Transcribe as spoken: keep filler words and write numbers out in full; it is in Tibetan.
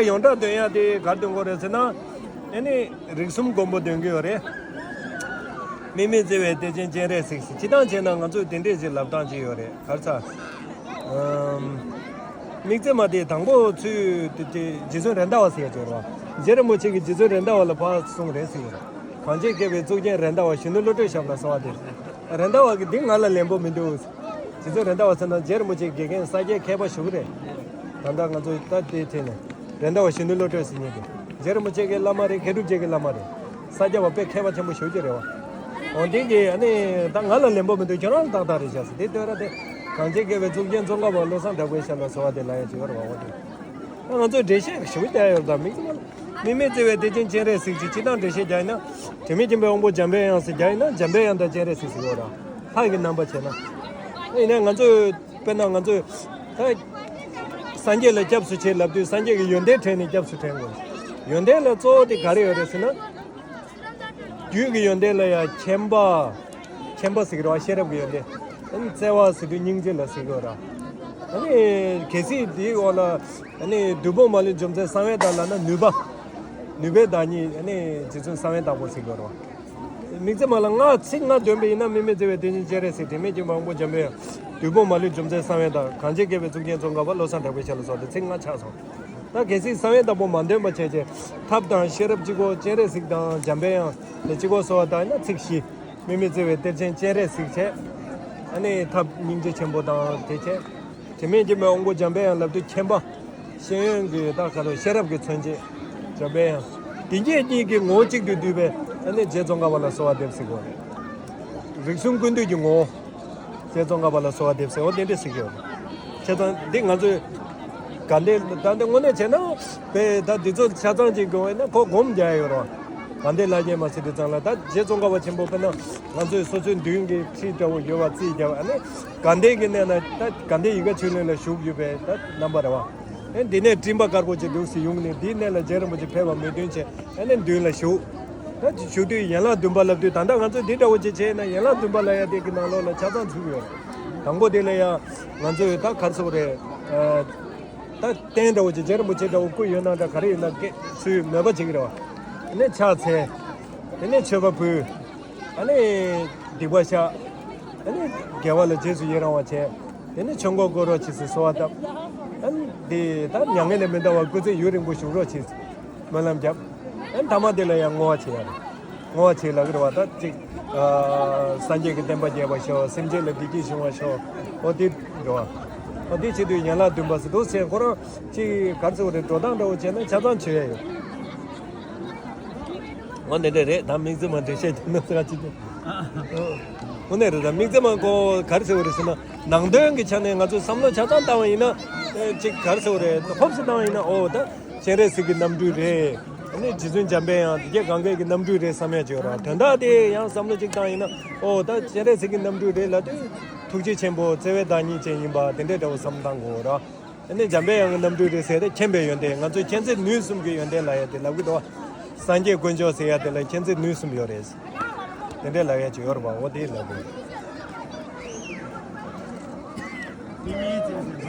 ཡོངས་གྲགས་འདོན་ཡ་དེ་ག་རེ་འདོན་དགོས་རེད་ཟེར་ན། ཨ་ནི་རིགས་གསུམ་མགོན་པོ་འདོན་གྱི་ཡོད་རེད། དམིགས་མེད་བརྩེ་བའི་གཏེར་ཆེན་སྤྱན་རས་གཟིགས་ཟེར། སྤྱིར་བཏང་བྱས་ན་ང་ཚོས་དེ་འདྲས་ཞིག་ལབ་སྟངས་ཅིག་ཡོད་རེད། ག་རེ་ཟེར། ཨམ། དམིགས་བརྩེ་མ་དེ་དང་པོ་ཚུལ་དེ་དེ་རྗེ་བཙུན་རེད་མདའ་བ་ཟེར་ཡ་ཅིག་ཡོད་རེད་བ། རྗེ་རིན་པོ་ཆེ་གིས་རྗེ་བཙུན་རེད་མདའ་བ་ལ་ཕར་གསུངས་རེད་ཟེར་ཡོད་རེད། གངས་ཅན་བརྒྱད་པའི་གཙུག་རྒྱན་རེད་མདའ་བ། གཞོན་ནུ་བློ་གྲོས་ཞབས་ལ་གསོལ་བ་འདེབས། རེད་མདའ་བ་གི་འདི་ང་ལ་ལན་པོ་མི་འདུག། རྗེ་བཙུན་རེད་མདའ་བ་ཟེར་ན་རྗེ་རིན་པོ་ཆེའི་དགེ་རྒན་ས་སྐྱའི་མཁས་པ་ཞུ་གི་རེད། ད་ལྟ་ང་ཚོ་ད་དེའི་ཐད་ནས་རེད་མདའ་བ་གཞོན་ནུ་བློ་གྲོས་ཟེར་མཁན་དེ་རྗེ་རིན་པོ་ཆེ་གི་བླ་མ་རེད། མཁས་གྲུབ་རྗེ་གི་བླ་མ་རེད། ས་སྐྱ་བ་དཔེ་མཁས་པ་ཆེན་པོ་ཞུ་རྒྱུ་རེད་བ། འོ་འདི་གི་ཨ་ནི་ད་ང་ལ་ལན་པོ་མི་འདུག། ཁྱོད་རང་ལ་ཏག་ཏག་རེད་བཞག་ཟེར། དེ་ལྟོས་ར་དེ་གངས་ཅན་བརྒྱད་པའི་གཙུག་རྒྱན་ཙོང་ཁ་པ་བློ་བཟང་གྲགས་པའི་ཞབས་ལ་གསོལ་བ་འདེབས་ལབ་ཡ་ཅིག་ཡོད་རེད་བ། འོ་དེ་ད་ང་ཚོས་འགྲེལ་བཤད་ཞུ་བ་བསྡད་ཡོད། ད་མིག་ཙམ་མ་དམིགས་མེད་བརྩེ་བའི་གཏེར་ཆེན་སྤྱན་རས་གཟིགས་ཀྱི་སྤྱིར་བཏང་འགྲེལ་བཤད་རྒྱག་ཡིན་ན། དྲི་མེད་མཁྱེན་པའི་དབང་པོ་འཇམ་པའི་དབྱངས་ཟེར་རྒྱག་ཡིན་ན་འཇམ་པའི་དབྱངས་དང་སྤྱན་རས་གཟིགས་ཟེར་གྱི་ཡོད་ར། ལྷ་ཡི་རྣམ་པ་བྱས་ན། ཡིན་ནའི་ང་ཚོས་དཔེར་ན་ང་ཚོས་ད་སངས་རྒྱས་ལ་སྐྱབས་སུ་མཆི་ལབ་དུས་སངས་རྒྱས་ཀྱི་ཡོན་ཏན་དྲན་ནས་སྐྱབས་སུ་དྲན་དགོས། ཡོན་ཏན་ལ་གཙོ་བོ་དེ་ག་རེ་ཡོད་རེད་ཟེར་ན། རྒྱུད་ཀྱི་ཡོན་ཏན་ལ་ཡང་མཁྱེན་པ། མཁྱེན་པ་ཟེར་གྱི་རེད་བ། ཤེས་རབ་ཀྱི་ཡོན་ཏན། ཨ་ནི་བརྩེ་བ་ཟེར་དུས་སྙིང་རྗེ་ལ་ཟེར་གྱི་ཡོད་ར། ཨ་ནི་གལ་སྲིད་དེའི་འོག་ལ་ཨ་ནི་བདུད་དཔུང་མ་ལུས་འཇོམས་མཛད་གསང་བའི་བདག་ལབ་ན་ནུས་པ། ནུས་པའི་བདག་ཉིད་ཨ་ནི་རྗེ་བཙུན་གསང་བའི་བདག་པོ་ཟེར་གྱི་ཡོད་ར། དམིགས་བརྩེ་མ་ལ་ལྔ་ཚིག་ལྔ་འདོན་པ་ཡིན་ན། དམིགས་མེད་བརྩེ་བའི་གཏེར་ཆེན་སྤྱན་རས་གཟིགས། དྲི་མེད་མཁྱེན་པའི་དབང་པོ་འཇམ་པའི་དབྱངས། བདུད་དཔུང་མ་ལུས་འཇོམས་མཛད་གསང་བའི་བདག། གངས་ཅན་བརྒྱད་པའི་གཙུག་རྒྱན་ཙོང་ཁ་པ། བློ་བཟང་གྲགས་པའི་ཞབས་ལ་གསོལ། དེ་ཚིག་ལྔ་ཆགས་སོང་། ད་གལ་སྲིད་གསང་བའི་བདག་པོ་མ་འདོན་པ་བྱས་རྗེས་ཐབས་དང་ཤེས་རབ་གཅིག་པོ། སྤྱན་རས་གཟིགས་དང་འཇམ་པའི་དབྱངས་ལ་གཅིག་པོ་གསོལ་བ་བཏབ་ན་ཚིག་བཞི། དམིགས་མེད་བརྩེ་བའི་གཏེར་ཆེན་སྤྱན་རས་གཟིགས་བྱས། ཨ་ནི་ཐབས་སྙིང་རྗེ་ཆེན་པོ་དང་དེ་བྱས། དྲི་མེད་མཁྱེན་པའི་དབང་པོ་འཇམ་པའི་དབྱངས་ལབ་དུས་མཁྱེན་པ། ཤེས་ཡོན་གྱི་ད་ག་ལ་ཤེས་རབ་ཀྱི་མཚོན་བྱེད་འཇམ་པའི་དབྱངས། དེ་སྐད་གཉིས་ཀྱི་ངོ་བོ་གཅིག་ཏུ་བསྡུས་པའི་ཨ་ནི་རྗེ་ཙོང་ཁ་པ་ལ་གསོལ་བ་འདེབས་ཟེར་གྱི་ཡོད་རེད། རིགས་གསུམ་ཀུན་འདུས་ཀྱི་ངོ་བོ། རྗེ་ཙོང་ཁ་པ་ལ་གསོལ་བ་འདེབས་ཟེར་བ་དེ་འདྲ་ཟེར་གྱི་ཡོད་རེད། བྱས་ཙང་འདི་ང་ཚོས་དགའ་ལྡན་ད་འདི་དངོས་གནས་བྱས་ན་དཔེ་ད་འདི་ཚོ་ཆ་ཚང་ཅིག་དགོས་ན་ཁོ་སྒོམ་རྒྱག་ཡོད་རེད་བ། དགའ་ལྡན་ལྷ་བརྒྱའི་མ་ཟེར་དུས་ཙང་ལ་ད་རྗེ་ཙོང་ཁ་པ་ཆེན་པོ་དཔེར་ན་ང་ཚོས་སོ་སོའི་མདུན་གྱི་ཁྲིད་འདྲ་བོ་ཡོད་པ་རྩིས་རྒྱག་པ། ཨ་ནི་དགའ་ལྡན་གྱི་གནས་ན་ད་དགའ་ལྡན་ཡིད་དགའ་ཆོས་གླིང་ལ་བཞུགས་ཡོད་པའི་ད་རྣམ་པ་རེད་བ། ཨ་ནི་འདི་ནས་སྤྲིན་པ་དཀར་པོ་ཅིག་འདུག་སེ་ཡོང་ནས་འདིའི་གནས་ལ་རྗེ་རིན་པོ་ཆེ་ཕེབས་པ་མོས་མཐུན་བྱས། ཨ་ནི་མདུན་ལ་བཞུགས། ད་བཞུགས་དུས་ཡན་ལག་བདུན་པ་ལབ་དུས་ད་ལྟ་ང་ཚོས་འདི་འདྲ་བོ་ཅིག་བྱས་ན་ཡན་ལག་བདུན་པ་ལབ་ཡ་དེ་གི་ནང་ལོགས་ལ་ཆ་ཚང་ཚུད་ཡོད། དང་པོ་དེ་ལ་ཡ་ང་ཚོས་ད་ག་རེ་ཟེར་དགོས་རེད། ཨ། ད་རྟེན་འདྲ་བོ་ཅིག་རྗེ་རིན་པོ་ཆེ་འདྲ་བོ་སྐུ་ཡོད་ན་འདྲ་ག་རེ་ཡིན་ན་སྐད་ཚུལ་མོས་པ་བྱེད་ཀྱི་རེད་བ། ཨ་ནི་ཕྱག་འཚལ། དེ་ནས་མཆོད་པ་ཕུལ། ཨ་ནི་སྡིག་པ་བཤགས། ཨ་ནི་དགེ་བ་ལ་རྗེས་སུ་ཡི་རང་བ་བྱས། དེ་ནས་ཆོས་འཁོར་བསྐོར་རོགས་བྱེད་ཟེར་གསོལ་བ་བཏབ། ཨ་ནི་དེ་ད་མྱ་ངན་ལས་མི་འདའ་བར་སྐུ་ཚེ་ཡུན་རིང་པོ་བཞུགས་རོགས་བྱེད་ཟེར་སྨོན་ལམ་བརྒྱབ། ཨ་ནི་ཐ་མ་དེ་ལ་ཡང་བསྔོ་བ་བྱེད་ཡ་རེད། བསྔོ་བ་བྱེད་ལབ་ཀྱི་རེད་བ། ད་ཅིག་ཨ། སངས་རྒྱས་ཀྱི་བསྟན་པ་རྒྱས་པར་ཤོག། སེམས་ཅན་ལ་བདེ་སྐྱིད་འབྱུང་བར་ཤོག། འོ་དེ་རེད་བ། འོ་དེ་བྱེད་དུས་ཡན་ལག་བདུན་པ་ཟེར་འདུག་ཟེར། ཁོ་རང་ཅིག་ག་རེ་ཟེར་དགོས་རེད། འགྲོ་སྟངས་འདྲ་བོ་བྱས་ན་ཆ་ཚང་བྱེད་ཡ་ཡོད། འོ་འདི་འདྲ་རེད། ད་དམིགས་བརྩེ་མ་འགྲེལ་བཤད་བྱས་ན་ཟེར་ག་ཅིག་དེ། འོ་ནས་རེད། ད་དམིགས་བརྩེ་མ་ཁོ་ག་རེ་ཟེར་བ་རེད་ཟེར་ན། ནང་དོན་གྱི་ཆ་ནས་ང་ཚོས་བསམ་བློ་ཆ་ཚང་བཏང་བ་ཡིན་ན། ཨེ། ཅིག་ག་རེ་ཟེར་བ་རེད། ཧོབ་སེ་བཏང་བ་ཡིན་ན། འོ་ད་སྤྱན་རས་གཟིགས་ཀྱི་རྣམ་སྤྲུལ་རེད། ཨ་ནི་རྗེ་བཙུན་འཇམ་པའི་དབྱངས་དེ་ག་གངྒཱའི་གི་རྣམ་སྤྲུལ་རེད་བསམ་ཡ་ཅིག་ཡོད་ར། དོན་དག་དེ་ཡང་བསམ་བློ་ཅིག་བཏང་ཡིན་ན། འོ་ད་སྤྱན་རས་གཟིགས་ཀྱི་རྣམ་སྤྲུལ་རེད་ལབ་དུས་ཐུགས་རྗེ་ཆེན་པོ་བརྩེ་བའི་བདག་ཉིད་ཅན་ཡིན་པ་དེ་འདྲའི་འདྲ་བོ་བསམ་བཏང་དགོས་ར། ཨ་ནི་འཇམ་པའི་དབྱངས་ཀྱི་རྣམ་སྤྲུལ་རེད་ཟེར་ཏེ་མཁྱེན་པའི་ཡོན་ཏན། ང་ཚོས་མཁྱེན་བརྩེ་ནུས་གསུམ་གྱི་ཡོན་ཏན་ལབ་ཡ་དེ་ལབ་ཀྱི་འདུག་བ། སངས་རྒྱས་དཀོན་མཆོག་ཟེར་ཡ་དེ་ལ་མཁྱེན་བརྩེ་ནུས་གསུམ་ཡོད་རེད། དེ་འདྲའི་ལབ་ཡ་ཅིག་ཡོད་རེད་པ། འོ་དེ་ལབ་དགོས། དེ་མིན་ཚེ་ཟེར་